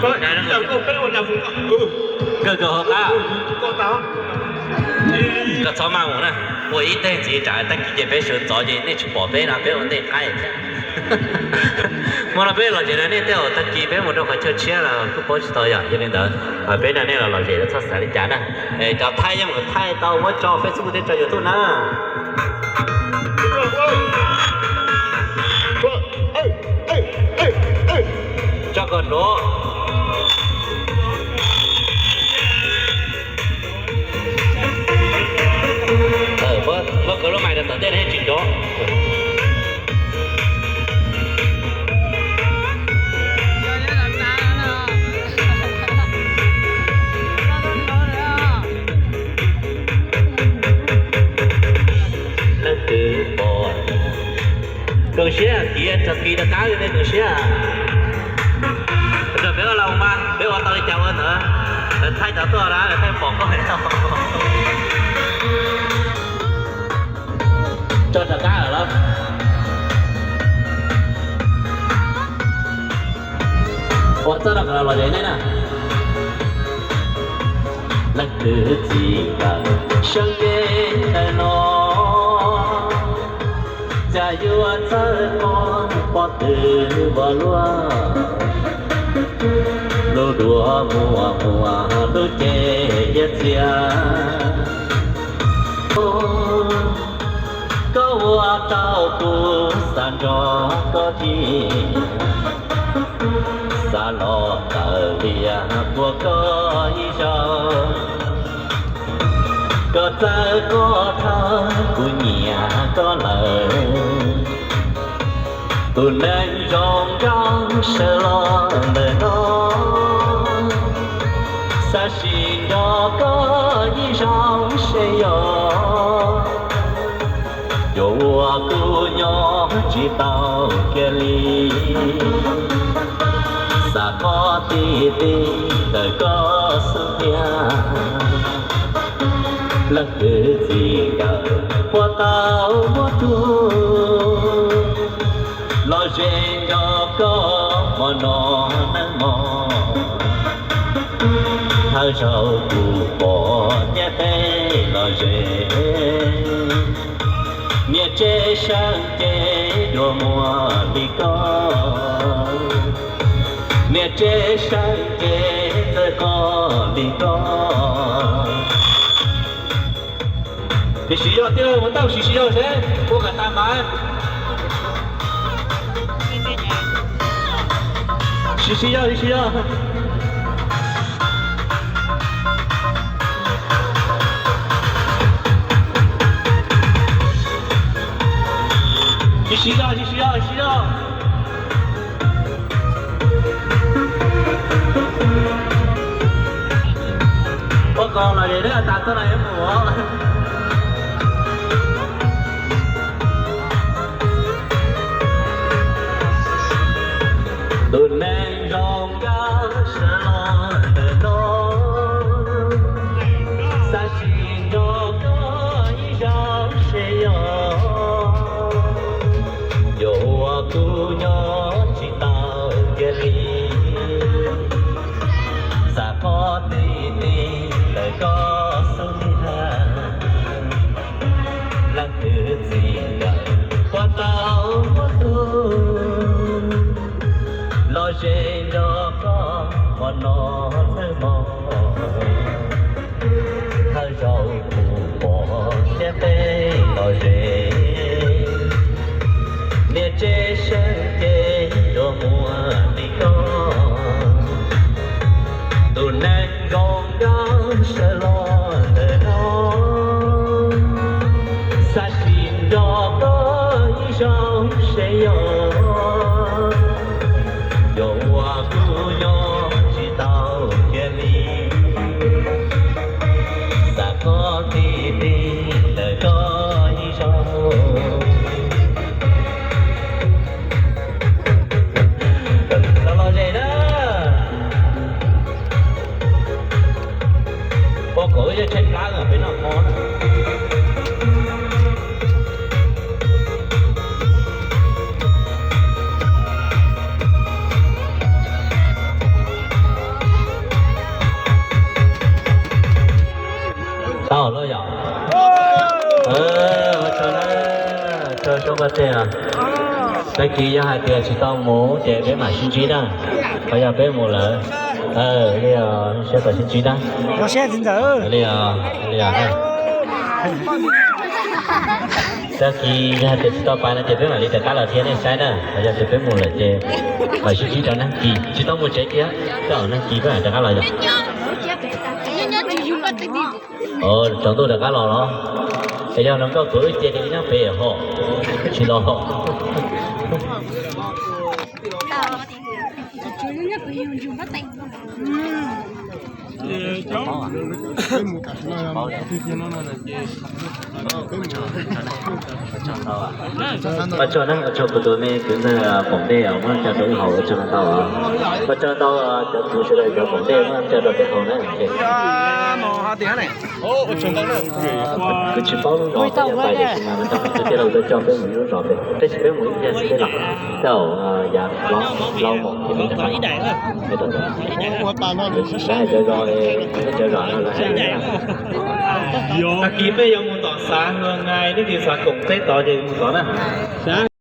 Kawg kawg hauv qab. Koj txhob maj mus na, ua ib teg ntxiv tsam tag kis ces peb sawv ntxov ces nej tsis pom peb no peb ua ntej qaib thiab. Hmo no peb los zem rau nej tej zaum tag kis peb mus rau qhov chaw tshiab los kuj paub tsis tau yom. Yog li ntawd peb nrog nej los los zem los txhob xav li cas na. Cov thaij yeej mus thaij tau muab tso Facebook thiab tso YouTube na. Tso kom nrov. Muab kov lub mais rau tom ntej na tsis nrov. Leej twg pom koom siab kiv tso kiv rov qab li nej koom siab. Nrog peb ua los mas peb ua tau li cas ua ntawd, lawv thaij tau tuaj na lawv thaij pom koj tso rov qab lawm los. Ua txoj no kom los zem nej na. Leej twg txij nkawm sab nqe ntawm no, cas yuav txawj pom pom twg vov luaj. Lub duav muaj muaj lub cev hiav txiag, koj ua rau kuv xav nrog koj dim, xav los tawm lias ua koj ib zaug. Koj txawj koj dhawv kuv nyiam koj lawm. Tus neeg zoo nkauj sawv los ntawm no, xav sim nrog koj ib zaug seb yog, yuav ua kuv nyob tsis tau kiag li. Xav qhov ti ti ntawm koj xub thiab, leej twg txij nkawm puas tau muab tug, los ze nrog koj hmo no nawb mog. Thawj zaug kuv pom niam teb los ze, niam tsev seej ces dua muag li koj, niam tsev seej ces txawj koj li koj. Sim sim yog tij laug, mus tau sim sim yog seb ua kam tas mas. Sim sim yog, sim sim yog. Sim sim yog, sim sim yog, sim yog. Ua koj los es tas txoj no es mus. Tus neeg zoo nkauj sawv los ntawm no, xav sim nrog koj ib zaug seb yog, yuav ua kuv nyob tsis tau kiag li. Xav qhov ti ti ntawm koj xub thiab, leej twg txij nkawm puas tau muab tug, los ze nrog koj hmo no nawb mog. Thawj zaug kuv pom niam teb los ze, niam tsev seej ces dua muag li koj. Tus neeg zoo nkauj sawv los ntawm no, xav sim nrog koj ib zaug seb yog, yuav ua kuv nyob tsis tau kiag li. Xav qhov ti ti ntawm koj ib zaug, los los ze na. Hauv lawm yom. Ua tsaug na, tsaug soob pab tej. Tag kis yog hais tias tsis tau mus ces peb mam sib ntsib na. Qhov yog peb mus lawm, li siab tau sib ntsib na. Li, li. Tag kis yog hais tias tsis tau pais no ces peb mam li rov qab los thiab nej saib na. Qhov yog tias peb mus lawm ces mam sib ntsib rau nag kis, tsis tau mus tsev kiag, rau nag kis peb mam rov qab los yom. Tsaus ntuj rov qab los los. Es yog hluas nkauj tuav wb cia li nyob pem hos, tsis los hos. Ua tsaug na, ua tsaug kuv tus me kwv ntxawg Poom Dej muab coj rau wb haus, ua tsaug ntau. Ua tsaug ntau cov kwv sawv daws cov Poom Dej muab coj rau peb haus na. Kuv tsis paub lub zos peb yuav pais tiam sis mas kuv coj peb mus ib lub zos pem, tab sis peb mus ib pliag xwb peb los. Tej zaum yav hlob Maum ces peb rov qab. Lawv hais cov zos, peb cov zos no lawv hais. Tag kis peb yuav mus tom xav Hluas Nais, nej tis xav koom peb tod ces mus tod na.